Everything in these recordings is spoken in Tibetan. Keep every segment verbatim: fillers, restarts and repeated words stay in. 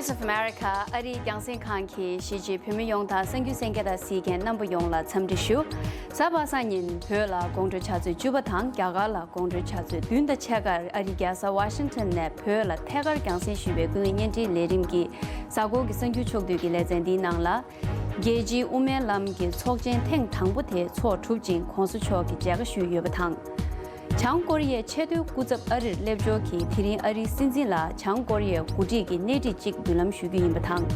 Voice of America ཨ་རིའི་རྒྱང་སྲིང་ཁང་གིས་གཞིས་བྱེས་བོད་མི་ཡོངས་དང་གསར་འགྱུར་གསན་མཁན་དང་གཟིགས་མཁན་རྣམ་པ་ཡོངས་ལ་འཚམས་འདྲི་ཞུ། གཟའ་པ་སངས་ཉིན་བོད་ལ་དགོང་དྲོའི་ཆུ་ཚོད་བཅུ་པ་དང་རྒྱ་གར་ལ་དགོང་དྲོའི་ཆུ་ཚོད་བདུན་དང་ཕྱེད་ཀར་ཨ་རིའི་རྒྱལ་ས་ཝ་ཤིང་ཊོན་ནས་བོད་ལ་ཐད་ཀར་རྒྱང་སྲིང་ཞུས་པའི་ཀུན་གླེང་བརྙན་འཕྲིན་ལས་རིམ་གྱི་གཟའ་འཁོར་གྱི་གསར་འགྱུར་ཕྱོགས་བསྡུས་ཀྱི་ལེ་ཚན་འདིའི་ནང་ལ། རྒྱལ་སྤྱིའི་དབུ་མའི་ལམ་གྱི་ཚོགས་ཆེན་ཐེངས་དང་པོ་དེ་འཚོགས་གྲུབ་ཅིང་གོང་ས་མཆོག་གིས་མཇལ་ཁ་ཞུས་ཡོད་པ་དང་། བྱང་ཀོ་རི་ཡའི་ཆེས་མཐོའི་སྐུ་ཚབ་ཨ་རིར་སླེབས་འབྱོར་གྱིས་དེ་རིང་ཨ་རིའི་སྲིད་འཛིན་ལ་བྱང་ཀོ་རི་ཡའི་འགོ་ཁྲིད་ཀྱི་སྣེ་ཁྲིད་ཅིག་མདུན་ལམ་ཞུ་རྒྱུ་ཡིན་པ་དང་།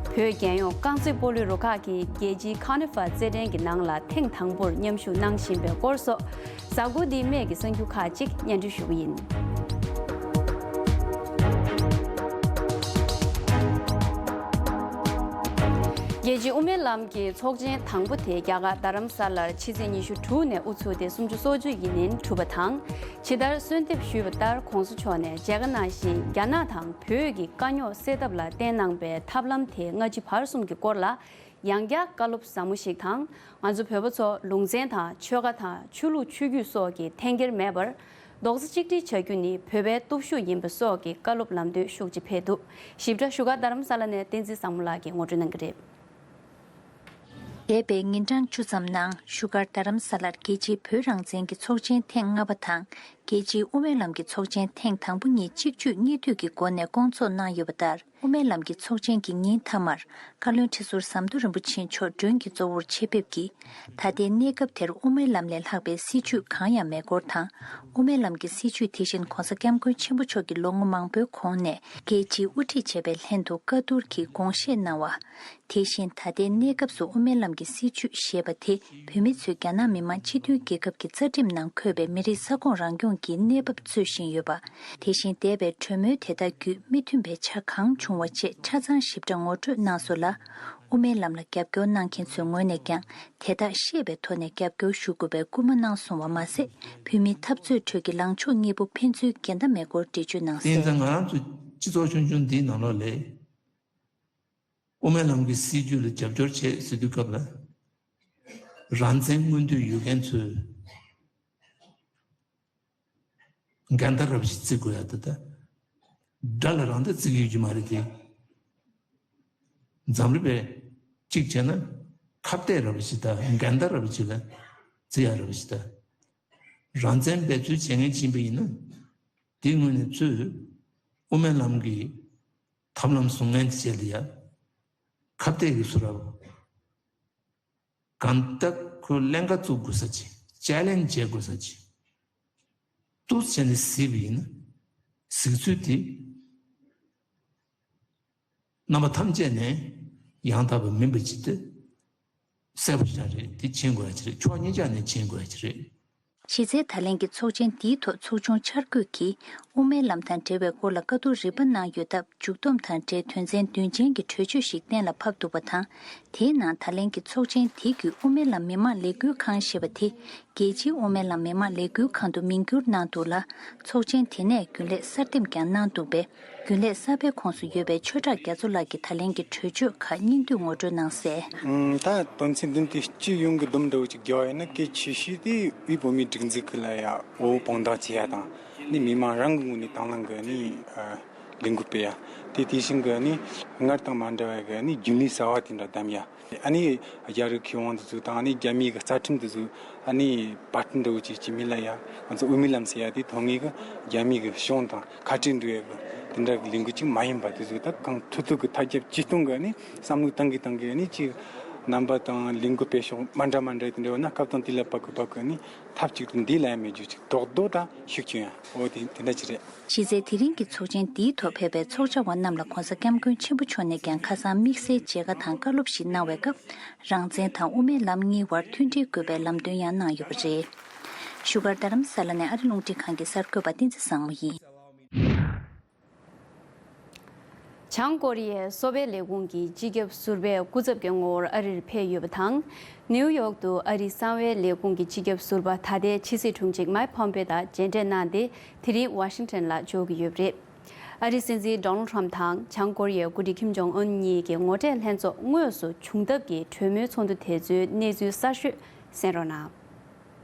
བོད་རྒྱལ་ཡོངས་རྐང་རྩེད་སྤོ་ལོའི་རུ་ཁག་གིས་རྒྱལ་སྤྱིའི་ཁ་ནི་ཕ་རྩེད་འགྲན་གྱི་ནང་ལ་ཐེངས་དང་པོར་མཉམ་ཞུགས་གནང་བཞིན་པའི་སྐོར་སོགས། གཟའ་འཁོར་འདིའི་སྨད་ཀྱི་གསར་འགྱུར་ཁག་ཅིག་སྙན་སྒྲོན་ཞུ་གི་ཡིན། རྒྱལ་སྤྱིའི་དབུ་མའི་ལམ་གྱི་ཚོགས་ཆེན་དང་པོ་དེ་རྒྱ་གར་རྡ་རམ་ས་ལར་ཕྱི་ཚེས་ཉི་ཤུ་དྲུག་ནས་དབུ་ཚུགས་ཏེ་སུམ་ཅུ་སོ་བཅུ་ཡི་ནང་གྲུབ་པ་དང་། ཇི་ལྟར་གསོལ་འདེབས་ཞུས་པ་ལྟར་གོང་ས་མཆོག་ནས་མཇལ་ཁ་གནང་བཞིན་རྒྱ་ནག་དང་བོད་ཀྱི་དཀའ་རྙོག་སེལ་ཐབས་ལ་བསྟན་གནང་པའི་ཐབས་ལམ་དེ་སྔ་ཕྱི་བར་གསུམ་གྱི་སྐོར་ལ། ཡང་བསྐྱར་བཀའ་སློབ་ཟབ་མོ་ཞིག་དང་། ང་ཚོ་བོད་པ་ཚོ་ལུང་ཚན་དང་ཆོལ་ཁ་དང་ཆོས་ལུགས་ཆོས་བརྒྱུད་སོགས་ཀྱི་འཐེན་འཁྱེར་མེད་པར། རྡོག་རྩ་གཅིག་སྒྲིལ་བྱ་རྒྱུ་ནི་བོད་པའི་སྟོབས་ཤུགས་ཡིན་པ་སོགས་ཀྱི་བཀའ་སློབ་ལམ་སྟོན་ཤུགས་ཆེ་ཕེབས་འདུག་ཞིབ་ཕྲ་བཞུགས་སྒར་རྡ་རམ་ས་ལ་ནས་བསྟན་འཛིན་བཟང་མོ་ལགས་ཀྱིས་ངོ་སྤྲོད་གནང་གི་རེད། འདས་པའི་ཉིན་གྲངས་བཅུ་ཙམ་ནང་བཞུགས་སྒར་རྡ་རམ་ས་ལར་རྒྱལ་སྤྱིའི་བོད་རང་བཙན་གྱི་ཚོགས་ཆེན་ཐེངས་ལྔ་པ་དང་། རྒྱལ་སྤྱིའི་དབུ་མའི་ལམ་གྱི་ཚོགས་ཆེན་ཐེངས་དང་པོ་གཉིས་གཅིག་མཇུག་གཉིས་མཐུད་ཀྱི་སྒོ་ནས་བསྐོང་ཚོགས་གནང་ཡོད་པ་ལྟར། དབུ་མའི་ལམ་གྱི་ཚོགས་ཆེན་གྱི་ཉིན་མཐའ་མར། བཀའ་བློན་ཁྲི་ཟུར་ཟམ་གདོང་རིན་པོ་ཆེ་མཆོག་མགྲོན་གྱི་གཙོ་བོར་ཆེད་ཕེབས་ཀྱིས། ད་ལྟའི་གནས་སྐབས་དེར་དབུ་མའི་ལམ་ལས་ལྷག་པའི་སྲིད་བྱུས་གང་ཡང་མེད་སྐོར་དང་། དབུ་མའི་ལམ་གྱི་སྲིད་བྱུས་དེ་བཞིན་གོང་ས་སྐྱབས་མགོན་ཆེན་པོ་མཆོག་གིས་ལོ་ངོ་མང་པོའི་གོང་ནས་རྒྱལ་སྤྱིའི་དབུ་ཁྲིད་བྱས་པའི་ལྷན་དུ་བཀའ་བསྡུར་གྱིས་དགོངས་བཞེས་གནང་བ། དེ་བཞིན་ད་ལྟའི་གནས་སྐབས་སུ་དབུ་མའི་ལམ་གྱི་སྲིད་བྱུས་ཞེས་པ་དེ་བོད་མི་ཚོས་རྒྱ་ནག་མི་དམངས་སྤྱི་མཐུན་རྒྱལ་ཁབ་ཀྱི་རྩ་ཁྲིམས་ནང་འཁོད་པའི་མི་རིགས་ས་ཁོངས་རང་སྐྱོང་གི་གནས་བབ་རྩོད་བཞིན་ཡོད་པ། དེ་བཞིན་འདས་པའི་གྲོས་མོལ་དེ་དག་བརྒྱུད་མི་མཐུན་པའི་ཆ་གང་བྱུང་བ་བཅས་ཆ་ཚང་ཞིབ་ཕྲ་ངོ་སྤྲོད་གནང་སོང་ལ། དབུ་མའི་ལམ་ལ་རྒྱབ་སྐྱོར་གནང་མཁན་ཚོའི་ངོས་ནས་ཀྱང་དེ་དག་ཤེས་པའི་ཐོག་ནས་རྒྱབ་སྐྱོར་ཞུ་དགོས་པའི་སྐུལ་མ་གནང་སོང་བ་མ་ཟད། བོད་མིའི་འཐབ་རྩོད་ཁྲོད་ཀྱི་ལངས་ཕྱོགས་གཉིས་པོ་ཕན་ཚུན་འགལ་ཟླ་མེད་སྐོར་འགྲེལ་བརྗོད་གནང་སོང་། དེ་ཡིན་ཙང་ང་རང་ཚོ་སྤྱི་ཚོགས་ཆུང་ཆུང་འདིའི་ནང་ལོགས་ལ། དབུ་མའི་ལམ་གྱི་སྲིད་བྱུས་ལ་རྒྱབ་སྐྱོར་བྱེད་ཟེར་དུས་སྐབས་ལ། རང་བཙན་མངོན་འདོད་ཡོད་མཁན་ཚོས་འགལ་ཟླ་ར་བ་ཞིག་བརྩི་དགོས་ཡ་ད་ལྟ། དགྲ་ལ་རང་ཟླ་བརྩི་གི་ཡོད་ཀྱི་མ་རེད་དེ། འཛམ་གླིང་པས་གཅིག་བྱས་ན་ཁ་གཏད་ར་བ་ཞིག་དང་འགལ་ཟླ་ར་བ་ཞིག་ལ་བརྩི་ཡ་ར་བ་ཞིག་དང་། རང་བཙན་འབད་རྩོལ་བྱེད་མཁན་ཕྱིན་པ་ཡིན་ན། དེའི་ངོས་ནས་ཚུར་དབུ་མའི་ལམ་གྱི་ཐབས་ལམ་བཟུང་མཁན་དེ་བྱས་ལ་ཡ། ཁ་གཏད་ཀྱི་བཟོ་འདྲ་བོ། གང་ལྟར་ཁོས་ཀླན་ཀ་བཙུགས་དགོས་ས་ཅིག་ཅེ་ལེན་བྱེད་དགོས་ས་ཅིག་ཏུ་བྱས་ནས་གཟིགས་པ་ཡིན་ན། གཟིགས་ཚུལ་དེ་རྣམ་པ་ཐམས་ཅད་ནས་ཡང་དག་པ་མིན་པ་ཅིག་སྟེ། གསལ་པོ་ཞིག་རེད། དེ་མཁྱེན་དགོས་ཡ་ཅིག་རེད། ཕྱོགས་གཉིས་ཆ་ནས་མཁྱེན་དགོས་ཡ་ཅིག་རེད། གཞི་རྩའི་ད་ལན་གྱི་ཚོགས་ཆེན་འདིའི་ཐོག་ཚོགས་ཆུང་འཆར་འགོད་ཀྱིས་དབུ་མའི་ལམ་དང་འབྲེལ་བའི་སྐོར་ལ་བཀའ་བསྡུར་རིམ་པ་གནང་ཡོད་སྟབས། མཇུག་བསྡོམས་དང་འབྲེལ་དོན་ཚན་བདུན་ཅན་གྱི་གྲོས་ཆོད་ཞིག་གཏན་ལ་ཕབ་འདུག་པ་དང་། དེའི་ནང་ད་ལན་གྱི་ཚོགས་ཆེན་དེ་བརྒྱུད་དབུ་མའི་ལམ་མི་མང་ལས་འགུལ་ཁང་ཞེས་པ་དེ། རྒྱལ་སྤྱིའི་དབུ་མའི་ལམ་མི་མང་ལས་འགུལ་ཁང་དུ་མིང་བསྒྱུར་གནང་འདུག་ལ། ཚོགས་ཆེན་དེ་ནས་རྒྱུན་ལས་གསར་འདེམས་ཀྱང་གནང་འདུག་པས། རྒྱུན་ལས་གསར་པའི་ཁོངས་སུ་ཡོད་པའི་ཆོས་གྲགས་རྒྱ་མཚོ་ལགས་ཀྱིས་ད་ལན་གྱི་གྲོས་ཆོད་ཁག་སྙིང་བསྡུས་ངོ་སྤྲོད་གནང་གསལ། ཨང་། ད་དོན་ཚན་བདུན་དེ་སྤྱི་ཡོངས་ཀྱི་སྡོམ་འདྲ་བོ་ཅིག་རྒྱག་པ་ཡིན་ན། གལ་ཆེ་ཤོས་དེ་དབུས་བོད་མིའི་སྒྲིག་འཛུགས་ཀྱི་ལ་ཡ་འོས་དཔང་རྟགས་བྱེད་ཡ་དང་། ནི་མི་མང་རང་གི་ངོས་ནས་དང་བླངས་ཀྱི་ནི་ལས་འགུལ་སྤེལ་ཡ། དེ་དེ་བཞིན་གྱི་ནི་སྔར་དང་མ་འདྲ་བའི་གི་ནི་རྒྱུན་ལས་གསར་བ་དེ་འདྲ་བདམས་ཡ། ཨ་ནི་རྒྱ་རིགས་མཁས་དབང་དེ་ཚོ་དང་། ཨ་ནི་རྒྱ་མིའི་གི་རྩ་ཁྲིམས་དེ་ཚོ་ཨ་ནི་བར་སྟོང་འདྲ་བོ་ཅིག་ཅིག་མིན་ལ་ཡ། ང་ཚོ་དབུ་མའི་ལམ་ཟེར་ཡ་དེ་ཐོག་ངེས་གི་རྒྱ་མིའི་གི་གཞུང་དང་ཁ་བྲལ་འགྲོ་ཡ་གི་དེ་འདྲ་གི་ལས་འགུལ་ཅིག་མ་ཡིན་པ། དེ་ཚོ་ད་གང་ཐུབ་ཐུབ་གི་ཐབས་བརྒྱབ་ཇུས་གཏོང་གི་ཨ་ནི་བསམ་བློ་བཏང་གི་བཏང་གི་ཨ་ནི་ཅིག་རྣམ་པ་དང་ལས་འགུལ་སྤེལ་ཕྱོགས་མ་འདྲ་མ་འདྲ་དེ་འདྲ་བ་ན། སྐབས་དང་དུས་ལ་བབ་གི་བབ་གི་ཨ་ནི་ཐབས་ཅིག་ཏུ་འདི་ལ་ཡ་མེད་རྒྱུ་ཅིག་རྡོག་རྡོག་ད་ཤུགས་ཆེན་ཡ། འོ་དེ་དེ་འདྲ་ཅིག་རེད། གཞི་རྩའི་དེ་རིང་གི་ཚོགས་ཆེན་འདིའི་ཐོག་ཕེབས་པའི་ཚོགས་བཅར་བ་རྣམས་ལ་༸གོང་ས་༸སྐྱབས་མགོན་ཆེན་པོ་མཆོག་ནས་ཀྱང་ཁ་སང་དམིགས་བསལ་མཇལ་ཁ་དང་བཀའ་སློབ་ཞིག་གནང་བའི་སྐབས། རང་བཙན་དང་དབུ་མའི་ལམ་གཉིས་བར་མཐུན་སྒྲིལ་དགོས་པའི་ལམ་སྟོན་ཡང་གནང་ཡོད་པ་རེད། བཞུགས་སྒར་རྡ་རམ་ས་ལ་ནས་ཨ་རི་རླུང་འཕྲིན་ཁང་གི་གསར་འགོད་པ་བསྟན་འཛིན་བཟང་མོ་ཡིན། བྱང་ཀོ་རི་ཡའི་གསོ་བའི་ལས་ཁུངས་ཀྱི་སྤྱི་ཁྱབ་ཟུར་པས་སྐུ་ཚབ་ཀྱི་ངོ་བོར་ཨ་རིར་ཕེབས་ཡོད་པ་དང་། ནེའུ་ཡོག་ཏུ་ཨ་རིའི་གསང་བའི་ལས་ཁུངས་ཀྱི་སྤྱི་ཁྱབ་ཟུར་པ་ད་ལྟའི་ཕྱི་སྲིད་དྲུང་ཆེ་མཱིག་ཕོམ་པེ་དང་མཇལ་འཕྲད་གནང་སྟེ། དེ་རིང་ཝ་ཤིང་ཊོན་ལ་འབྱོར་གྱི་ཡོད་པ་རེད། ཨ་རིའི་སྲིད་འཛིན་ཌོ་ནལ་ཊམ་དང་བྱང་ཀོ་རི་ཡའི་འགོ་ཁྲིད་ཁིམ་ཇོང་ཨུན་གཉིས་ཀྱི་ངོ་འཕྲད་ལྷན་ཚོགས་དངོས་སུ་བྱུང་ཐབས་ཀྱི་གྲོས་མོལ་ཚོགས་འདུ་དེ་ཚོའི་གནས་ཚུལ་གསར་ཤོས་གསན་རོགས་གནང་།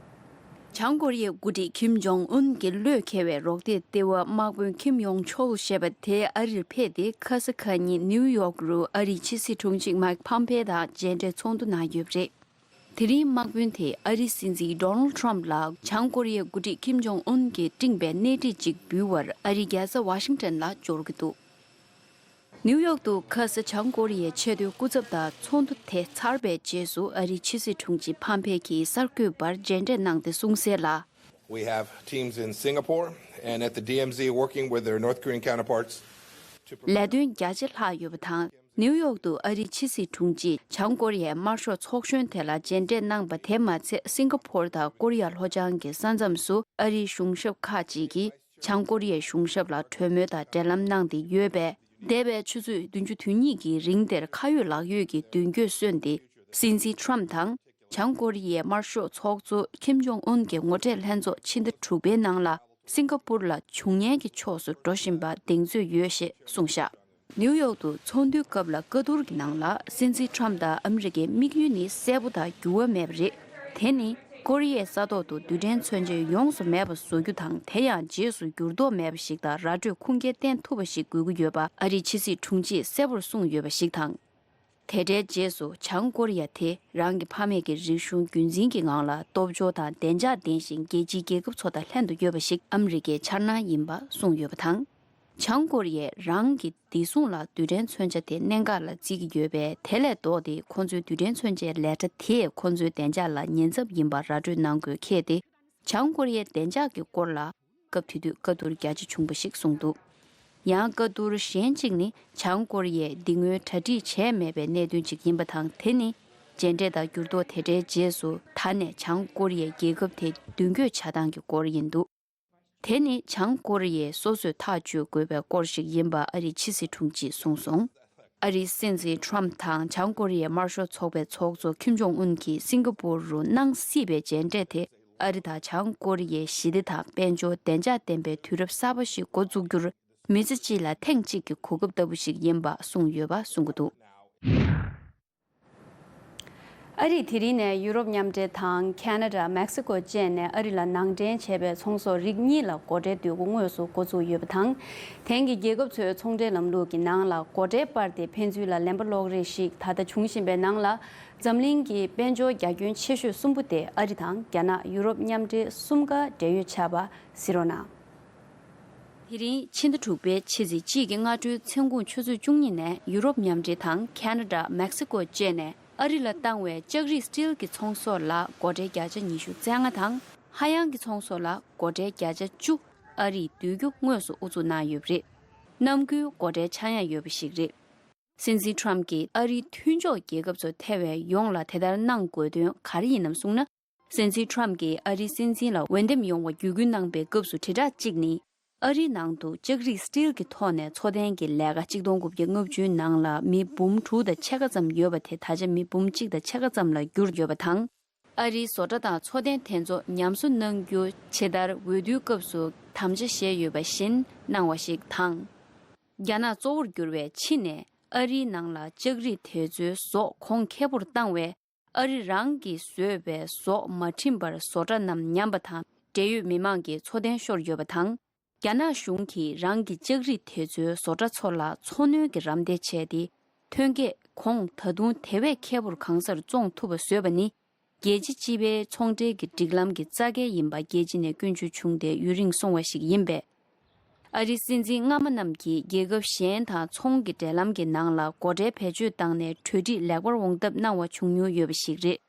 བྱང་ཀོ་རི་ཡའི་འགོ་ཁྲིད་ཁིམ་ཇོང་ཨུན་གྱི་བློས་འཁེལ་བའི་རོགས་དེད་ལྟེ་བ་དམག་དཔོན་ཁིམ་ཡོང་ཆོལ་ཞེས་པ་དེ་ཨ་རིར་ཕེབས་ཏེ། ཁ་ས་ཁ་ཉིན་ནིའུ་ཡོག་རུ་ཨ་རིའི་ཕྱི་སྲིད་དྲུང་ཆེ་མཱིག་ཕམ་ཕེ་དང་མཇལ་འཕྲད་ཚོགས་འདུ་གནང་ཡོད་པ་རེད། དེ་རིང་དམག་དཔོན་དེས་ཨ་རིའི་སྲིད་འཛིན་ཌོ་ནལ་ཊམ་ལ་བྱང་ཀོ་རི་ཡའི་འགོ་ཁྲིད་ཁིམ་ཇོང་ཨུན་གྱིས་སྤྲིངས་པའི་སྣེ་ཁྲིད་ཅིག་འབུལ་བར་ཨ་རིའི་རྒྱལ་ས་ཝ་ཤིང་ཊོན་ལ་འབྱོར་གྱི་འདུག་ནིའུ་ཡོག་ཏུ་ཁ་ས་བྱང་ཀོ་རི་ཡའི་ཆེས་མཐོའི་སྐུ་ཚབ་དང་ཚོགས་འདུ་དེ་ཚར་བའི་རྗེས་སུ། ཨ་རིའི་ཕྱི་སྲིད་དྲུང་ཆེ་ཕམ་ཕེ་གྱིས་གསར་འགོད་པར་མཇལ་འཕྲད་གནང་སྟེ་གསུངས་གསལ་ལ། We have teams in Singapore and at the D M Z working with their North Korean counterparts to ལས་དོན་བརྒྱ་ཆ་ལྷག་ཡོད་པ་དང་། ནིའུ་ཡོག་ཏུ་ཨ་རིའི་ཕྱི་སྲིད་དྲུང་ཆེས་བྱང་ཀོ་རི་ཡའི་དམར་ཤོག་ཚོགས་གཞོན་དེ་ལ་མཇལ་འཕྲད་གནང་པ་དེ་མ་ཚད། སིང་ག་ཕོར་དང་ཀོ་རི་ཡ་ལྷོ་བྱང་གི་ས་མཚམས་སུ་ཨ་རིའི་གཞུང་ཞབས་ཁག་ཅིག་གིས་བྱང་ཀོ་རི་ཡའི་གཞུང་ཞབས་ལ་གྲོས་མོལ་དང་འབྲེལ་ལམ་གནང་སྟེ་ཡོད་པས། འདས་པའི་ཆུ་ཚོད་བདུན་ཅུ་དོན་གཉིས་ཀྱི་རིང་དེར་ཁ་ཡོད་ལག་ཡོད་ཀྱི་མདུན་སྐྱོད་སོན་ཏེ། སྲིད་འཛིན་ཊམ་དང་། བྱང་ཀོ་རི་ཡའི་དམར་ཤོག་ཚོགས་གཙོ་ཁིམ་ཇོང་ཨུན་གྱི་ངོ་འཕྲད་ལྷན་ཚོགས་ཕྱི་ཟླ་དྲུག་པའི་ནང་ལ་སིང་ག་པུར་ལ་བྱུང་ཉེན་གྱི་ཕྱོགས་སུ་འགྲོ་བཞིན་པ་གདེང་ཚོད་ཡོད་ཞེས་གསུངས་བཞག་ནིའུ་ཡོག་ཏུ་ཚོགས་འདུའི་སྐབས་ལ་བཀའ་བསྡུར་གྱི་ནང་ལ། སྲིད་འཛིན་ཊམ་དང་ཨ་མི་རི་ཀའི་དམིགས་ཡུལ་ནི་གསལ་པོ་དང་འགྱུར་བ་མེད་པ་རེད། དེ་ནི་ཀོ་རི་ཡའི་ས་ཐོག་ཏུ་རྡུལ་ཕྲན་མཚོན་ཆ་ཡོངས་སུ་མེད་པ་བཟོ་རྒྱུ་དང་། དེ་ཡང་རྗེས་སུ་འགྱུར་ལྡོག་མེད་པ་ཞིག་དང་ར་སྤྲོད་ཁུངས་སྐྱེལ་བརྟན་ཐུབ་པ་ཞིག་དགོས་ཀྱི་ཡོད་པ་ཨ་རིའི་ཕྱི་སྲིད་དྲུང་ཆེས་གསལ་པོར་གསུངས་ཡོད་པ་ཞིག་དང་། དེ་འདྲའི་རྗེས་སུ་བྱང་ཀོ་རི་ཡ་དེ་རང་གི་ཕ་མེས་ཀྱི་རིག་གཞུང་རྒྱུན་འཛིན་གྱི་ངང་ལ་སྟོབས་འབྱོར་དང་བདེ་འཇགས་ལྡན་ཞིང་རྒྱལ་སྤྱིའི་རྒྱལ་ཁབ་ཚོ་དང་ལྷན་དུ་ཡོད་པ་ཞིག་ཨ་མི་རི་ཀའི་འཆར་སྣང་ཡིན་པ་གསུངས་ཡོད་པ་དང་། བྱང་ཀོ་རི་ཡས་རང་གི་བདེ་སྲུང་ལ་རྡུལ་ཕྲན་མཚོན་ཆ་དེ་གནད་འགག་ལ་བརྩི་གི་ཡོད་པས། དེ་ལས་ལྡོག་སྟེ་ཁོ་ཚོའི་རྡུལ་ཕྲན་མཚོན་ཆའི་ལས་གྲྭ་དེས་ཁོ་ཚོའི་བདེ་འཇགས་ལ་ཉེན་ཚབས་ཡིན་པ་ར་སྤྲོད་གནང་དགོས་འཁེལ་ཏེ། བྱང་ཀོ་རི་ཡའི་བདེ་འཇགས་ཀྱི་སྐོར་ལ་སྐབས་དེ་དུས་བཀའ་བསྡུར་རྒྱ་ཆེ་བྱུང་བ་ཞིག་གསུངས་འདུག་ཡང་བཀའ་བསྡུར་གཞན་གཅིག་ནི་བྱང་ཀོ་རི་ཡས་འདི་སྔོན་གྲ་སྒྲིག་བྱས་མེད་པའི་གནད་དོན་ཅིག་ཡིན་པ་དང་། དེ་ནི་མཇལ་འཕྲད་དང་འགྱུར་ལྡོག་དེ་འདྲའི་རྗེས་སུ་ད་ནས་བྱང་ཀོ་རི་ཡའི་རྒྱལ་ཁབ་དེ་མདུན་སྐྱོད་བྱ་སྟངས་ཀྱི་སྐོར་ཡིན་འདུག་དེ་ནི་བྱང་ཀོ་རི་ཡས་སོ་སོས་ཐག་གཅོད་དགོས་པའི་སྐོར་ཞིག་ཡིན་པ་ཨ་རིའི་ཕྱི་སྲིད་དྲུང་ཆེས་གསུངས་སོང་། ཨ་རིའི་སྲིད་འཛིན་ཁྲོམ་དང་བྱང་ཀོ་རི་ཡའི་དམར་ཤོག་ཚོགས་པའི་ཚོགས་གཙོ་ཁིམ་ཇོང་ཨུན་གྱིས་སིང་ག་པུར་རུ་གནང་སྲིད་པའི་མཇལ་འཕྲད་དེ། ཨ་རི་དང་བྱང་ཀོ་རི་ཡའི་ཞི་བདེ་དང་དཔལ་འབྱོར་བདེ་འཇགས་ལྡན་པའི་དུས་རབས་གསར་པ་ཞིག་འགོ་འཛུགས་རྒྱུར་མི་ཚེ་གཅིག་ལ་ཐེངས་གཅིག་གི་གོ་སྐབས་ལྟ་བུ་ཞིག་ཡིན་པ་གསུངས་ཡོད་པ་གསུང་གི་འདུག་ཨ་རིས་དེ་རིང་ནས་ཡུ་རོབ་མཉམ་འབྲེལ་དང་ཁེ་ན་ཌ། མེག་སི་ཀོ་བཅས་ནས་ཨ་རི་ལ་ནང་འདྲེན་བྱས་པའི་ཚོང་ཟོག་རིགས་གཉིས་ལ་སྒོ་ཁྲལ་གཏོད་སྒོ་དངོས་སུ་འགོ་བཙུགས་ཡོད་པ་དང་། དེང་གི་རྒྱལ་ཁབ་ཚོའི་ཚོང་འབྲེལ་ལམ་ལུགས་ཀྱི་ནང་ལ་སྒོ་ཁྲལ་སྤར་ཏེ་ཕན་ཚུན་ལ་ལན་པ་སློག་རེས་ཤིག་ད་ལྟ་འབྱུང་བཞིན་པའི་ནང་ལ། འཛམ་གླིང་གི་དཔལ་འབྱོར་རྒྱ་ཁྱོན་ཆེ་ཤོས་གསུམ་པོ་དེ་ཨ་རི་དང་རྒྱ་ནག་ཡུ་རོབ་མཉམ་འབྲེལ་གསུམ་ཀ་འབྲེལ་ཡོད་ཆགས་པ་གཟིགས་རོགས་གནང་། དེ་རིང་ཕྱི་ཟླ་དྲུག་པའི་ཕྱི་ཚེས་གཅིག་གི་སྔ་དྲོའི་མཚན་གུང་ཆུ་ཚོད་བཅུ་གཉིས་ནས་ཡུ་རོབ་མཉམ་འབྲེལ་དང་ཁེ་ན་ཌ། མེག་སི་ཀོ་བཅས་ནས་ཨ་རི་ལ་བཏང་བའི་ལྕགས་རིགས་སི་ཊིལ་གྱི་ཚོང་ཟོག་ལ་སྒོ་ཁྲལ་བརྒྱ་ཆ་ཉི་ཤུ་རྩ་ལྔ་དང་། ཧ་ཡང་གི་ཚོང་ཟོག་ལ་སྒོ་ཁྲལ་བརྒྱ་ཆ་བཅུ་ཨ་རིས་བསྡུ་རྒྱུ་དངོས་སུ་ཨུ་ཚུགས་གནང་ཡོད་པ་རེད། ནམ་རྒྱུན་སྒོ་ཁྲལ་ཆག་ཡང་ཡོད་པ་ཞིག་རེད། སྲིད་འཛིན་ཁྲོམ་གྱིས་ཨ་རིའི་མཐུན་ཕྱོགས་རྒྱལ་ཁབ་ཚོ་ཐེ་བའི་ཡོངས་ལ་དེ་ལྟར་གནང་དགོས་དོན་ག་རེ་ཡིན་ནམ་གསུངས་ན། སྲིད་འཛིན་ཁྲོམ་གྱིས་ཨ་རིའི་སྲིད་འཛིན་ལ་འོས་འདེམས་ཡོང་བར་བརྒྱུད་སྐུལ་གནང་པའི་སྐབས་སུ་དྲིལ་བསྒྲགས་གཅིག་ནི། ཨ་རིའི་ནང་དུ་ལྕགས་རིགས་སི་ཊིལ་གྱི་ཐོག་ནས་འཚོ་རྟེན་གྱི་ལས་ཀ་གཅིག་སྟོང་དགུ་བརྒྱ་ལྔ་བཅུའི་ནང་ལ་མི་འབུམ་དྲུག་དང་ཕྱེད་ཀ་ཙམ་ཡོད་པ་དེ་ད་ཆ་མི་འབུམ་གཅིག་དང་ཕྱེད་ཀ་ཙམ་ལ་གྱུར་ཡོད་པ་དང་། ཨ་རིའི་བཟོ་གྲྭ་དང་འཚོ་རྟེན་དེ་ཚོ་ཉམས་གསོ་གནང་རྒྱུ་ཇི་ལྟར་འོས་བསྡུའི་སྐབས་སུ་དམ་བཅའ་བཞེས་ཡོད་པ་བཞིན་གནང་བ་ཞིག་དང་། རྒྱ་ནག་གཙོ་བོར་གྱུར་བའི་ཕྱི་ནས་ཨ་རིའི་ནང་ལ་ལྕགས་རིགས་དེ་ཚོའི་ཟོག་གོང་ཁེ་པོར་བཏང་བས། ཨ་རི་རང་གིས་བཟོས་པའི་ཟོག་མ་བྲིན་པར་བཟོ་གྲྭ་རྣམས་ཉམས་པ་དང་འབྲེལ་ཡོད་མི་མང་གི་འཚོ་རྟེན་ཤོར་ཡོད་པ་དང་། རྒྱ་ནག་གཞུང་གིས་རང་གི་ལྕགས་རིགས་དེ་ཚོའི་བཟོ་གྲྭ་ཚོ་ལ་འཚོ་སྣོན་གྱི་རམ་འདེགས་བྱས་ཏེ། ཐོན་སྐྱེད་གོང་ད་དུང་དེ་བས་ཁེ་པོར་གང་སར་བཙོང་ཐུབ་པ་བཟོས་པ་ནི། རྒྱལ་སྤྱི་སྤྱི་པའི་ཚོང་འབྲེལ་གྱི་སྒྲིག་ལམ་གྱི་རྩ་འགལ་ཡིན་པ་རྒྱལ་སྤྱི་ནས་སྐྱོན་བརྗོད་བྱུང་སྟེ་ཡུན་རིང་སོང་བ་ཞིག་ཡིན་པས། ཨ་རིའི་སྲིད་འཛིན་སྔ་མ་རྣམས་ཀྱིས་རྒྱལ་ཁབ་གཞན་དང་ཚོང་གི་འབྲེལ་ལམ་གྱི་ནང་ལ་སྒོ་ཁྲལ་བེད་སྤྱོད་བཏང་ནས་གྲོས་འགྲིག་ལེགས་པར་འོང་ཐབས་གནང་བ་བྱུང་མྱོང་ཡོད་པ་ཞིག་རེད།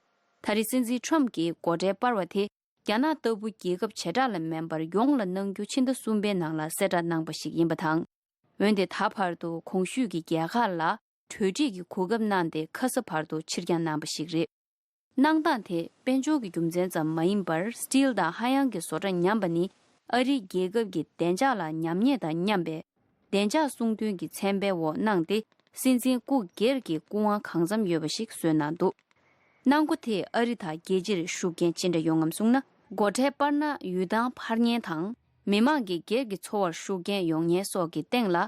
ད་རེས་སྲིད་འཛིན་ཁྲོམ་གྱིས་སྒོ་ཁྲལ་སྤར་བ་དེ། རྒྱ་ནག་ལྟ་བུ་རྒྱལ་ཁབ་བྱེ་བྲག་ལ་མིན་པར་ཡོངས་ལ་གནང་རྒྱུ་ཕྱི་ཟླ་གསུམ་པའི་ནང་ལ་གསལ་བསྒྲགས་གནང་པ་ཞིག་ཡིན་པ་དང་། འོན་ཏེ་ད་བར་དུ་གོང་ཞུས་ཀྱི་རྒྱལ་ཁག་ལ་གྲོས་འགྲིག་གི་གོ་སྐབས་གནང་སྟེ་ཁ་ས་བར་དུ་ཕྱིར་འགྱངས་གནང་པ་ཞིག་རེད། གནང་སྟངས་དེ་དཔལ་འབྱོར་གྱི་རྒྱུ་མཚན་ཙམ་མ་ཡིན་པར། སི་ཊིལ་དང་ཧ་ཡང་གི་བཟོ་གྲྭ་ཉམས་པ་ནི་ཨ་རིའི་རྒྱལ་ཁབ་ཀྱི་བདེ་འཇགས་ལ་ཉམས་ཉེས་དང་མཉམ་པའི་བདེ་འཇགས་སྲུང་དོན་གྱི་མཚན་པའི་འོག་གནང་སྟེ། སྲིད་འཛིན་སྐུ་སྒེར་གྱི་སྐུ་དབང་གང་འཚམ་ཡོད་པ་ཞིག་བཟོས་གནང་འདུག་གནང་སྒོ་དེས་ཨ་རི་དང་རྒྱལ་སྤྱིར་ཤུགས་རྐྱེན་ཅི་འདྲ་ཡོང་ངམ་གསུངས་ན། སྒོ་ཁྲལ་སྤར་ན་ཡུལ་ཐང་འཕར་ཉེན་དང་། མི་མང་གི་སྒེར་གྱི་འཚོ་བར་ཤུགས་རྐྱེན་ཡོང་ཉེན་སོགས་ཀྱི་སྟེང་ལ།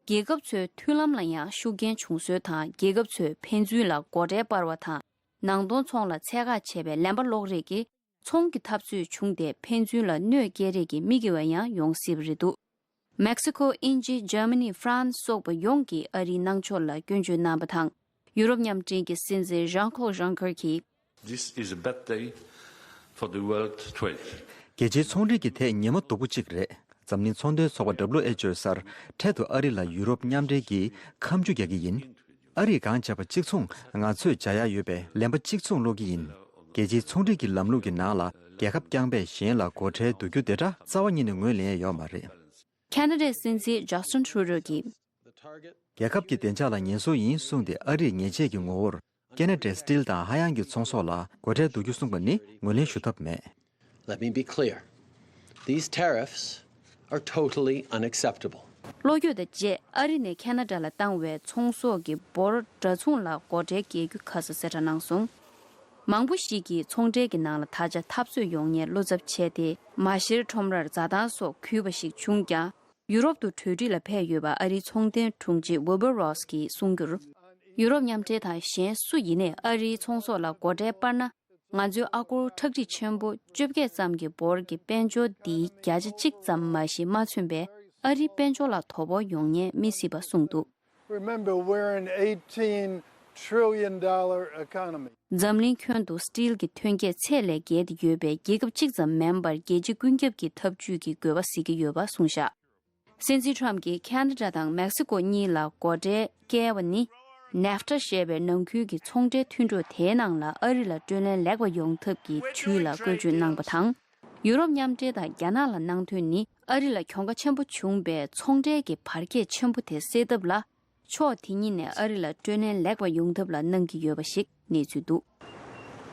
རྒྱལ་ཁབ་ཚོའི་མཐུན་ལམ་ལ་ཡང་ཤུགས་རྐྱེན་བྱུང་སྲོལ་དང་། རྒྱལ་ཁབ་ཚོས་ཕན་ཚུན་ལ་སྒོ་ཁྲལ་སྤར་བ་དང་། ནང་དོན་ཚོང་ལ་ཚད་བཀག་བྱས་པའི་ལན་པ་སློག་རེས་ཀྱིས། ཚོང་གི་འཐབ་རྩོད་བྱུང་སྟེ་ཕན་ཚུན་ལ་གནོད་སྐྱེལ་རེས་ཀྱི་མི་དགེ་བ་ཡང་ཡོང་སྲིད་པ་རེད་འདུག། མེག་སི་ཀོ། དབྱིན་ཇི། འཇར་མ་ནི། ཧྥ་རན་སི་སོགས་པ་ཡོངས་ཀྱིས་ཨ་རིའི་གནང་ཕྱོགས་ལ་སྐྱོན་བརྗོད་གནང་བ་དང་། ཡུ་རོབ་མཉམ་འབྲེལ་གྱི་སྲིད་འཛིན་ཇང་ཁོག་ཇང་ཁར་གྱིས། This is a bad day for the world trade. རྒྱལ་སྤྱིའི་ཚོང་འབྲེལ་གྱི་ཐད་ཉིན་མོ་སྡུག་པོ་གཅིག་རེད། འཛམ་གླིང་ཚོང་དོན་ཚོགས་པ་W H O སར་འཕྲལ་དུ་ཨ་རི་ལ་ཡུ་རོབ་མཉམ་འབྲེལ་གྱིས་ཁ་མཆུ་རྒྱག་གི་ཡིན། ཨ་རིས་གང་བྱས་པ་གཅིག་མཚུངས་ང་ཚོས་བྱ་ཡག་ཡོད་པས་ལན་པ་གཅིག་མཚུངས་སློག་གི་ཡིན། རྒྱལ་སྤྱིའི་ཚོང་འབྲེལ་གྱི་ལམ་ལུགས་ཀྱི་ནང་ལ་རྒྱལ་ཁབ་རྐྱང་པས་གཞན་ལ་སྒོ་ཁྲལ་བསྡུ་རྒྱུ་དེ་འདྲ་རྩ་བ་ཉིད་ནས་ངོས་ལེན་ཡོད་མ་རེད། ཁ་ན་ཌའི་སྲིད་འཛིན་ཇ་སི་ཊིན་ཊུ་རུ་ཌོ་གིས། རྒྱལ་ཁབ་ཀྱི་བདེ་འཇགས་ལ་ངན་སོང་ཡིན་གསུངས་ཏེ་ཨ་རིས་ཉེས་ཆད་ཀྱི་ངོ་བོར་ཁ་ན་ཌའི་སི་ཊིལ་དང་ཧ་ཡང་གི་ཚོང་ཟོག་ལ་སྒོ་ཁྲལ་བསྡུ་རྒྱུ་གསུངས་པ་ནི་ངོས་ལེན་ཞུ་ཐབས་མེད། Let me be clear. These tariffs are totally unacceptable. བློ་འགྱོད་དང་བཅས་ཨ་རི་ནས་ཁ་ན་ཌ་ལ་བཏང་བའི་ཚོང་ཟོག་གི་འབོར་འདྲ་མཚུངས་ལ་སྒོ་ཁྲལ་འགེལ་རྒྱུ་ཁ་གསལ་གསལ་བསྒྲགས་གནང་སོང་། མང་པོ་ཞིག་གིས་ཚོང་འབྲེལ་གྱི་ནང་ལ་ད་ཆ་འཐབ་རྩོད་ཡོང་ཉེན་བློ་འཚབ་བྱས་ཏེ། མ་གཞིར་ཁྲོམ་རར་འཛའ་ཐང་སོགས་གུད་པ་ཞིག་བྱུང་ཀྱང་། ཡུ་རོབ་ཏུ་གྲོས་འགྲིག་ལ་ཕེབས་ཡོད་པ་ཨ་རིའི་ཚོང་དོན་དྲུང་ཆེ་ཝིལ་བྷར་རོ་སི་གིས་གསུངས་རྒྱུར། ཡུ་རོབ་མཉམ་འབྲེལ་དང་གཞན་སུ་ཡིན་ནས་ཨ་རིའི་ཚོང་ཟོག་ལ་སྒོ་ཁྲལ་སྤར་ན། ང་ཚོའི་ཨ་སྒོར་ཁྲག་ཁྲིག་ཆེན་པོ་བཅོ་བརྒྱད་ཙམ་གྱི་འབོར་གྱི་དཔལ་འབྱོར་འདིའི་བརྒྱ་ཆ་གཅིག་ཙམ་མ་ཞིག་མ་མཚོན་པས་ཨ་རིའི་དཔལ་འབྱོར་ལ་དོ་ཕོག་ཡོང་ཉེན་མི་སྲིད་པ་གསུངས་འདུག། Remember, we're an eighteen trillion dollar economy. འཛམ་གླིང་ཁྱོན་དུ་སི་ཊིལ་གྱི་ཐོན་སྐྱེད་ཚད་ལས་བརྒལ་ཏེ་ཡོད་པའི་རྒྱལ་ཁབ་གཅིག་ཙམ་མིན་པར་རྒྱལ་སྤྱི་ཀུན་ཁྱབ་ཀྱི་འཐབ་ཇུས་ཀྱི་དགོས་པ་གཟིགས་ཀྱི་ཡོད་པ་གསུངས་བཞག། སྲིད་འཛིན་ཊམ་གྱིས་ཁ་ན་ཌ་དང་མེག་སི་ཀོ་གཉིས་ལ་སྒོ་ཁྲལ་བཀལ་བ་ནི། ནེབ་ཊ་ཞེས་པའི་ནང་ཁུལ་གྱི་ཚོང་འབྲེལ་མཐུན་གྲོས་དེའི་ནང་ལ་ཨ་རི་ལ་སྤྲོད་ལེན་ལེགས་པ་ཡོང་ཐབས་ཀྱི་དུས་ལ་བཀོལ་སྤྱོད་གནང་བ་དང་། ཡུ་རོབ་མཉམ་འབྲེལ་དང་རྒྱ་ནག་ལ་གནང་དོན་ནི་ཨ་རི་ལ་གྱོང་ཁ་ཆེན་པོ་བྱུང་བའི་ཚོང་འབྲེལ་གྱི་བར་ཁྱད་ཆེན་པོ་དེ་སེལ་ཐབས་ལ། ཕྱོགས་དེ་གཉིས་ནས་ཨ་རི་ལ་སྤྲོད་ལེན་ལེགས་པ་ཡོང་ཐབས་ལ་གནང་གི་ཡོད་པ་ཞིག་གནས་ཚུལ་འདུག།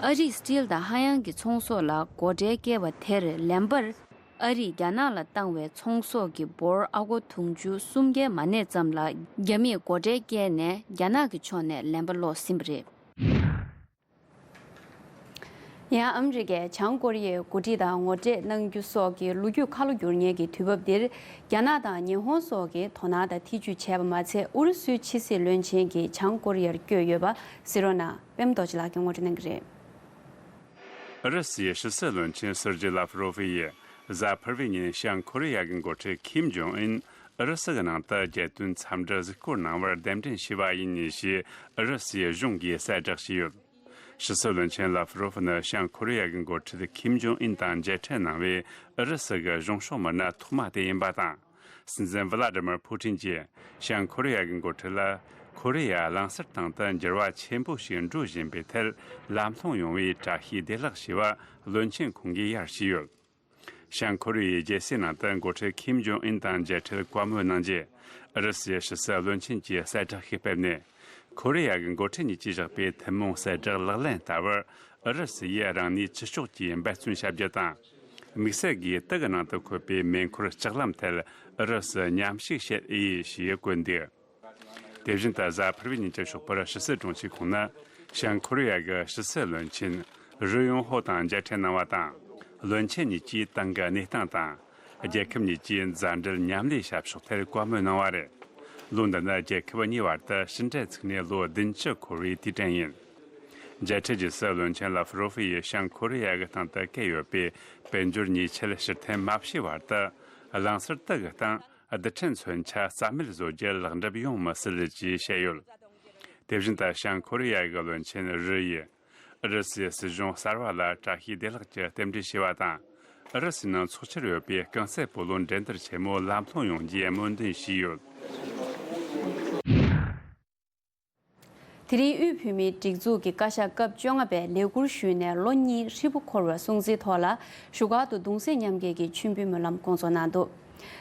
ཨ་རིས་སི་ཊིལ་དང་ཧ་ཡང་གི་ཚོང་ཟོག་ལ་སྒོ་ཁྲལ་བཀལ་བ་དེར་ལན་པར། ཨ་རིས་རྒྱ་ནག་ལ་བཏང་བའི་ཚོང་ཟོག་གི་འབོར་ཨ་སྒོར་དུང་ཕྱུར་སུམ་བརྒྱའི་མ་གནས་ཙམ་ལ་རྒྱ་མིས་སྒོ་ཁྲལ་བཀལ་ནས་རྒྱ་ནག་གི་ཕྱོགས་ནས་ལན་པ་སློག་ཟིན་པ་རེད། ཡང་ཨ་མི་རི་ཀས་བྱང་ཀོ་རི་ཡའི་འགོ་ཁྲིད་དང་ངོ་འཕྲད་གནང་རྒྱུ་སོགས་ཀྱི་ལོ་རྒྱུས་ཁ་ལོ་བསྒྱུར་མཁན་གྱི་དུས་བབ་འདིར། རྒྱ་ནག་དང་ཉི་ཧོང་སོགས་ཀྱིས་དོ་སྣང་དང་ཐེ་ཇུས་བྱས་པ་མ་ཚད། ཨུ་རུ་སུའི་ཕྱི་སྲིད་བློན་ཆེན་གྱིས་བྱང་ཀོ་རི་ཡར་བསྐྱོད་ཡོད་པ་གཟིགས་རོགས་གནང་། པད་མ་རྡོ་རྗེ་ལགས་ཀྱིས་ངོ་སྤྲོད་གནང་གི་རེད། ཨུ་རུ་སུའི་ཕྱི་སྲིད་བློན་ཆེན་སེར་ཇི་ལ་ཧྥ་རོ་ཧྥི་ཡིས་གཟའ་ཕུར་བུའི་ཉིན་བྱང་ཀོ་རི་ཡ་གི་འགོ་ཁྲིད་ཁིམ་ཇོང་ཨུན་ཨུ་རུ་སུ་གི་ནང་དུ་རྒྱལ་དོན་འཚམས་འདྲི་གཟིགས་སྐོར་གནང་བར་གདན་འདྲེན་ཞུས་པ་ཡིན་ཞེས་ཨུ་རུ་སུའི་གཞུང་གིས་གསལ་བསྒྲགས་བྱས་ཡོད། ཕྱི་སྲིད་བློན་ཆེན་ལ་ཧྥ་རོ་ཧྥི་ནི་བྱང་ཀོ་རི་ཡ་གི་འགོ་ཁྲིད་ཁིམ་ཇོང་ཨུན་དང་མཇལ་འཕྲད་གནང་བའི་ཨུ་རུ་སུ་གི་གཞུང་ཕྱོགས་མི་སྣ་ཐོག་མ་དེ་ཡིན་པ་དང་། སྲིད་འཛིན་ཝི་ལ་ཏི་མིར་ཕུ་ཏིན་གྱིས་བྱང་ཀོ་རི་ཡ་གི་འགོ་ཁྲིད་ལ་ཁོ་རི་ཡ་གླིང་ཟུར་སྟེང་དུ་འགྱུར་བ་ཆེན་པོ་ཞིག་འགྲོ་བཞིན་པའི་ཐད་ལམ་ལྷོང་ཡོང་བའི་བཀྲ་ཤིས་བདེ་ལེགས་ཞུ་བ་བློན་ཆེན་ཁོང་གིས་ཡར་ཞུས་ཡོད། བྱང་ཀོ་རི་ཡའི་རྒྱལ་སའི་ནང་དུ་འགོ་ཁྲིད་ཁིམ་ཇོང་ཨུན་དང་མཇལ་འཕྲད་བཀའ་མོལ་གནང་རྗེས། ཨུ་རུ་སུའི་ཕྱི་སྲིད་བློན་ཆེན་གྱིས་གསལ་བསྒྲགས་ཤིག་སྤེལ་ནས། ཁོ་རི་ཡ་གི་འགོ་ཁྲིད་གཉིས་ཀྱིས་བཞག་པའི་ཐུན་མོང་གསལ་བསྒྲགས་ལག་ལེན་ལྟ་བུར། ཨུ་རུ་སུ་ཡིས་རང་ནུས་ཅི་ལྕོགས་ཀྱིས་འབད་བརྩོན་བྱ་རྒྱུ་དང་། དམིགས་བསལ་གྱིས་དུག་གི་ནང་དུ་འཁོད་པའི་མེ་འཁོར་ལྕགས་ལམ་ཐད་ཨུ་རུ་སུ་མཉམ་ཞུགས་བྱེད་ཨེ་ཡིན་ཞེས་བཀོད་འདུག། དེ་བཞིན་དུ་གཟའ་ཕུར་བུའི་ཉིན་གྱི་ཞོགས་པར་ཕྱི་སྲིད་དྲུང་ཆེ་ཁོང་ནི་བྱང་ཀོ་རི་ཡ་གི་ཕྱི་སྲིད་བློན་ཆེན་རུ་ཡོང་ཧོ་དང་མཇལ་འཕྲད་གནང་བ་དང་། བློན་ཆེན་གཉིས་ཀྱིས་ཏང་གི་གནས་སྟངས་དང་། རྒྱལ་ཁབ་གཉིས་ཀྱི་མཛའ་འབྲེལ་མཉམ་ལས་བྱ་ཕྱོགས་ཐད་བཀའ་མོལ་གནང་བ་རེད། ལོ་འདི་ནི་རྒྱལ་ཁབ་གཉིས་བར་དུ་ཕྱི་འབྲེལ་ཚུགས་ནས་ལོ་བདུན་ཅུ་འཁོར་བའི་དུས་དྲན་ཡིན། མཇལ་འཕྲད་རྗེས་སུ་བློན་ཆེན་ལ་ཧྥ་རོ་ཧྥི་ཡིས་བྱང་ཀོ་རི་ཡ་གི་སྟེང་དུ་བཀལ་ཡོད་པའི་དཔལ་འབྱོར་ཉེས་ཆད་ཕྱིར་འཐེན་མ་བྱས་བར་དུ། གླིང་ཟུར་དུག་གི་སྟེང་རྡུལ་ཕྲན་མཚོན་ཆ་རྩ་མེད་བཟོ་རྒྱུ་ལེགས་འགྲུབ་ཡོང་མི་སྲིད་ཅེས་བཤད་ཡོད། དེ་བཞིན་དུ་བྱང་ཀོ་རི་ཡ་གི་བློན་ཆེན་རུ་ཡིས་ཨུ་རུ་སུའི་སྲིད་གཞུང་གསར་བ་ལ་བཀྲ་ཤིས་བདེ་ལེགས་ཀྱི་རྟེན་འབྲེལ་ཞུས་པ་དང་། ཨུ་རུ་སུའི་ནང་འཚོགས་འཆར་ཡོད་པའི་རྐང་རྩེད་སྤོ་ལོ་འགྲན་བསྡུར་ཆེན་མོ་ལམ་ལྷོང་ཡོང་རྒྱུའི་སྨོན་འདུན་ཞུས་ཡོད། དེ་རིང་དབུས་བོད་མིའི་སྒྲིག་འཛུགས་ཀྱི་བཀའ་ཤག་སྐབས་བཅོ་ལྔ་པས་ལས་འཁུར་ཞུས་ནས་ལོ་གཉིས་ཧྲིལ་པོ་འཁོར་བའི་སྲུང་བརྩིའི་ཐོག་ལ་བཞུགས་སྒར་དུ་གདུང་སེམས་མཉམ་སྐྱེད་ཀྱི་མཆོད་འབུལ་སྨོན་ལམ་སྐོང་ཚོགས་གནང་འདུག།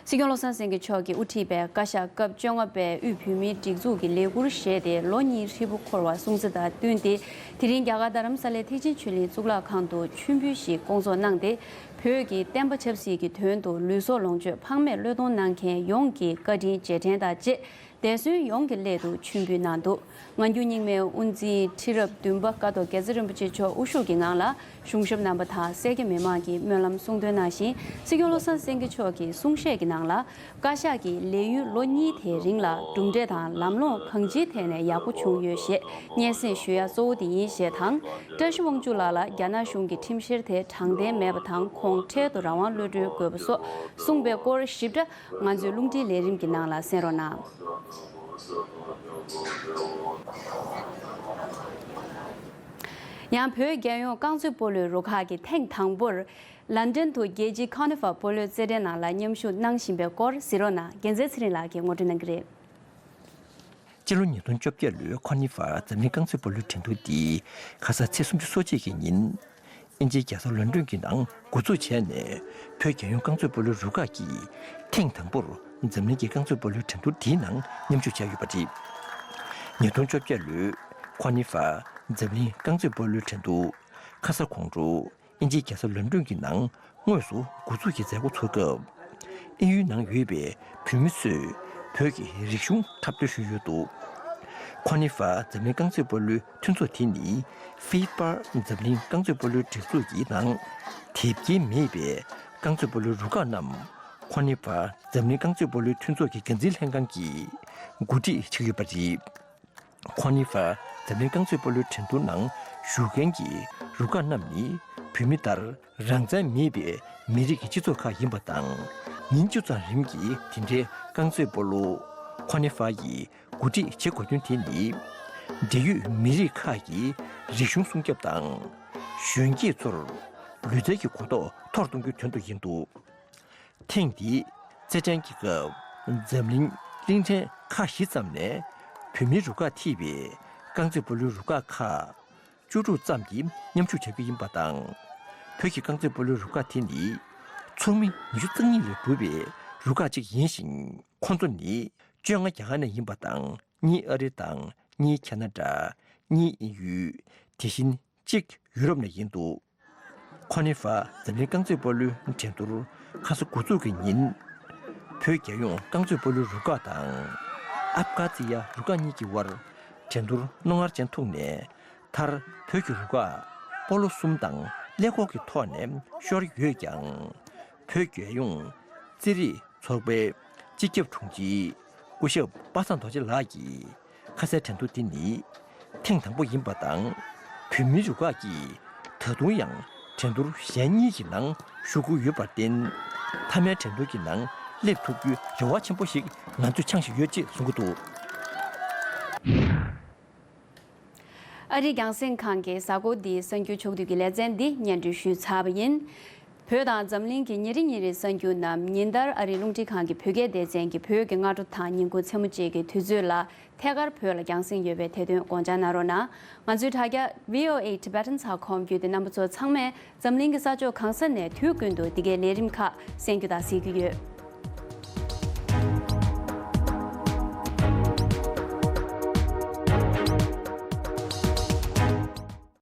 སྲིད་སྐྱོང་བློ་བཟང་སེང་གེ་མཆོག་གིས་དབུ་ཁྲིད་པའི་བཀའ་ཤག་སྐབས་བཅོ་ལྔ་པས་དབུས་བོད་མིའི་སྒྲིག་འཛུགས་ཀྱི་ལས་འཁུར་བཞེས་ཏེ་ལོ་གཉིས་ཧྲིལ་པོ་འཁོར་བ་སྲུང་བརྩི་དང་བསྟུན་ཏེ། དེ་རིང་རྒྱ་གར་རྡ་རམ་ས་ལའི་ཐེག་ཆེན་ཆོས་གླིང་གཙུག་ལག་ཁང་དུ་མཆོད་འབུལ་ཞིག་སྐོང་ཚོགས་གནང་སྟེ། བོད་ཀྱི་བསྟན་པ་ཆབ་སྲིད་ཀྱི་དོན་དུ་ལུས་སྲོག་ལོངས་སྤྱོད་ཕངས་མེད་བློས་གཏོང་གནང་མཁན་ཡོངས་ཀྱི་བཀའ་དྲིན་རྗེས་དྲན་དང་བཅས། འདས་གསོན་ཡོངས་ཀྱི་སླད་དུ་མཆོད་འབུལ་གནང་འདུག། ངང་རྒྱུད་རྙིང་མའི་དབུ་འཛིན་ཁྲི་རབས་བདུན་པ་ཀ་ཐོག་རྒྱལ་ཚབ་རིན་པོ་ཆེ་མཆོག་དབུ་བཞུགས་ཀྱི་ངང་ལ་གཞུང་ཞབས་རྣམ་པ་དང་སེར་སྐྱ་མི་མང་གིས་སྨོན་ལམ་གསུང་འདོན་གནང་ཞིང་། སྲིད་སྐྱོང་བློ་བཟང་སེང་གེ་མཆོག་གིས་གསུང་བཤད་ཀྱི་ནང་ལ། བཀའ་ཤག་གིས་ལས་ཡུན་ལོ་གཉིས་དེའི་རིང་ལ་གྲུབ་འབྲས་དང་ལམ་ལྷོང་གང་ཅིའི་ཐད་ནས་ཡག་པོ་བྱུང་ཡོད་ཞེས་སྙན་སེང་ཞུ་ཡ་གཙོ་བོ་དེ་ཡིན་ཞེས་དང་། བཀྲ་ཤིས་དབང་ཕྱུག་ལགས་ལ་རྒྱ་ནག་གཞུང་གི་ཁྲིམས་བཤེར་དེ་དྲང་བདེན་མེད་པ་དང་ཁོང་འཕྲལ་དུ་རང་དབང་གློད་གྲོལ་དགོས་པ་སོགས་གསུངས་པའི་སྐོར་ཞིབ་ཕྲ་ང་ཚོའི་རླུང་འཕྲིན་ལས་རིམ་གྱི་ནང་ལ་གསན་རོགས་གནང་། ཡང་བོད་རྒྱལ་ཡོངས་རྐང་རྩེད་སྤོ་ལོའི་རུ་ཁག་གིས་ཐེངས་དང་པོར་ལན་ཀྲན་དུ་རྒྱལ་སྤྱིའི་ཁོ་ནི་ཧྥ་སྤོ་ལོའི་རྩེད་འགྲན་ནང་ལ་མཉམ་ཞུགས་གནང་བཞིན་པའི་སྐོར་གཟིགས་རོགས་གནང་། རྒྱལ་མཚན་ཚེ་རིང་ལགས་ཀྱིས་ངོ་སྤྲོད་གནང་གི་རེད། སྤྱི་ལོ་ཉིས་སྟོང་བཅོ་བརྒྱད་ལོའི་ཁོ་ནི་ཧྥ་འཛམ་གླིང་རྐང་རྩེད་སྤོ་ལོའི་འགྲན་བསྡུར་འདི་ཁ་སང་ཚེས་སུམ་ཅུ་སོ་གཅིག་གི་ཉིན། དབྱིན་ཇིའི་རྒྱལ་ས་ལོན་ཀྲོན་གྱི་ནང་འགོ་འཛུགས་བྱས་ནས། བོད་རྒྱལ་ཡོངས་རྐང་རྩེད་སྤོ་ལོའི་རུ་ཁག་གིས་ཐེངས་དང་པོར་འཛམ་གླིང་གི་རྐང་རྩེད་སྤོ་ལོའི་འགྲན་བསྡུར་འདིའི་ནང་མཉམ་ཞུགས་བྱས་ཡོད་པ་རེད། ཉིས་སྟོང་བཅོ་བརྒྱད་ལོའི་ཁོ་ནི་ཧྥ་འཛམ་གླིང་རྐང་རྩེད་སྤོ་ལོའི་འགྲན་བསྡུར་ཁ་ས་ཁོང་ཁྲོ་དབྱིན་ཇིའི་རྒྱལ་ས་ལོན་ཀྲོན་གྱི་ནང་དངོས་སུ་འགོ་འཛུགས་ཀྱི་མཛད་སྒོ་ཚོགས་སྐབས། དབྱིན་ཡུལ་ནང་ཡོད་པའི་བོད་མི་ཚོས་བོད་ཀྱི་རིག་གཞུང་འཁྲབ་སྟོན་ཞུས་ཡོད་འདུག། ཁོ་ནི་ཧྥ་འཛམ་གླིང་རྐང་རྩེད་སྤོ་ལོའི་མཐུན་ཚོགས་དེ་ནི་ཧྥི་ཧྥ་འཛམ་གླིང་རྐང་རྩེད་སྤོ་ལོའི་སྒྲིག་འཛུགས་ཀྱི་ནང་དེབ་སྐྱེལ་མེད་པའི་རྐང་རྩེད་སྤོ་ལོའི་རུ་ཁག་རྣམས་ཁོ་ནི་ཧྥ་འཛམ་གླིང་རྐང་རྩེད་སྤོ་ལོའི་མཐུན་ཚོགས་ཀྱི་འགན་འཛིན་ལྷན་ཁང་གིས་གོ་སྒྲིག་བྱེད་ཀྱི་ཡོད་པ་རེད། ཁོ་ནི་ཧྥ་འཛམ་གླིང་རྐང་རྩེད་སྤོ་ལོའི་འགྲན་བསྡུར་ནང་ཞུགས་མཁན་གྱི་རུ་ཁག་རྣམས་ནི་བོད་མི་ལྟར་རང་བཙན་མེད་པའི་མི་རིགས་ཀྱི་སྤྱི་ཚོགས་ཁག་ཡིན་པ་དང་། ཉིན་བཅུ་ཙམ་རིང་གི་དེ་འདྲའི་རྐང་རྩེད་སྤོ་ལོ་ཁོ་ནི་ཧྥ་ཡིས་གོ་སྒྲིག་བྱེད་དགོས་དོན་དེ་ནི། འབྲེལ་ཡོད་མི་རིགས་ཁག་གི་རིག་གཞུང་སྲུང་སྐྱོབ་དང་། གཞོན་སྐྱེས་ཚོར་ལུས་རྩལ་གྱི་གོ་རྟོགས་མཐོར་གཏོང་རྒྱུའི་དོན་དུ་ཡིན་འདུག། ཐེངས་འདིའི་རྩེད་འགྲན་གྱི་སྐབས་འཛམ་གླིང་གླིང་ཕྲན་ཁག་བཞི་ཙམ་ནས་བོད་མིའི་རུ་ཁག་ཐེ་བའི་རྐང་རྩེད་སྤོ་ལོའི་རུ་ཁག་ཁག་བཅུ་དྲུག་ཙམ་གྱིས་མཉམ་ཞུགས་བྱ་རྒྱུ་ཡིན་པ་དང་། བོད་ཀྱི་རྐང་རྩེད་སྤོ་ལོའི་རུ་ཁག་དེ་ནི་ཚོགས་མི་ཉི་ཤུ་རྩ་གཉིས་ལས་གྲུབ་པའི་རུ་ཁག་ཅིག་ཡིན་ཞིང་། ཁོང་ཚོ་ནི་བཅོ་ལྔ་རྒྱ་གར་ནས་ཡིན་པ་དང་། གཉིས་ཨ་རི་དང་། གཉིས་ཁ་ན་ཌ། གཉིས་དབྱིན་ཡུལ། དེ་བཞིན་གཅིག་ཡུ་རོབ་ནས་ཡིན་འདུག། ཁོ་ནི་ཧྥ་འཛམ་གླིང་རྐང་རྩེད་སྤོ་ལོའི་འགྲན་བསྡུར་ཁ་སང་འགོ་འཛུགས་ཀྱི་ཉིན། བོད་རྒྱལ་ཡོངས་རྐང་རྩེད་སྤོ་ལོའི་རུ་ཁག་དང་། ཨབ་ཁ་ཛི་ཡ་རུ་ཁག་གཉིས་ཀྱི་དབར་འགྲན་བསྡུར་རྣོ་ངར་ཅན་ཐུག་ནས། མཐར་བོད་ཀྱི་རུ་ཁག་སྤོ་ལོ་གསུམ་དང་ཀླད་ཀོར་གྱི་ཐོག་ནས་ཤོར་ཡོད་ཀྱང་། བོད་རྒྱལ་ཡོངས་རྩེད་རིགས་ཚོགས་པའི་སྤྱི་ཁྱབ་དྲུང་ཆེ་སྐུ་ཞབས་པ་སངས་རྡོ་རྗེ་ལགས་ཀྱིས། ཁ་སའི་འགྲན་བསྡུར་འདི་ནི་ཐེངས་དང་པོ་ཡིན་པ་དང་། བོད་མིའི་རུ་ཁག་གིས་ད་དུང་ཡང་འགྲན་བསྡུར་གཞན་གཉིས་ཀྱི་ནང་ཞུགས་ཀྱི་ཡོད་པར་བརྟེན། མཐའ་མའི་འགྲན་བསྡུར་གྱི་ནང་སླེབས་ཐུབ་རྒྱུའི་རེ་བ་ཆེན་པོ་ཞིག་ང་ཚོས་འཆང་བཞིན་ཡོད་ཅེས་གསུང་གི་འདུག། ཨ་རིའི་རྒྱང་སྲིང་ཁང་གི་གཟའ་འཁོར་འདིའི་གསར་འགྱུར་ཕྱོགས་བསྡུས་ཀྱི་ལེ་ཚན་འདི་སྙན་སྒྲོན་ཞུས་ཚར་བ་ཡིན། བོད་དང་འཛམ་གླིང་གི་ཉིན་རེ་ཉིན་རེའི་གསར་འགྱུར་རྣམས་ཉིན་ལྟར་ཨ་རིའི་རླུང་འཕྲིན་ཁང་གི་བོད་སྐད་སྡེ་ཚན་གྱི་བོད་ཀྱི་སྔ་དྲོ་དང་ཉིན་གུང་མཚན་མོ་བཅས་ཀྱི་དུས་ཚོད་ལ་ཐད་ཀར་བོད་ལ་རྒྱང་སྲིང་ཡོད་པས་དེ་དོན་དགོངས་འཇགས་གནང་རོགས་གནང་། ང་ཚོའི་དྲ་རྒྱ་V O A Tibetan dot com བརྒྱུད་དེ་རྣམ་པ་ཚོ་ཚང་མས་འཛམ་གླིང་གི་ས་ཕྱོགས་གང་ས་ནས་དུས་ཀུན་ཏུ་འདི་གའི་ལས་རིམ་ཁག་གསན་རྒྱུ་དང་གཟིགས་རྒྱུ་ཡོད།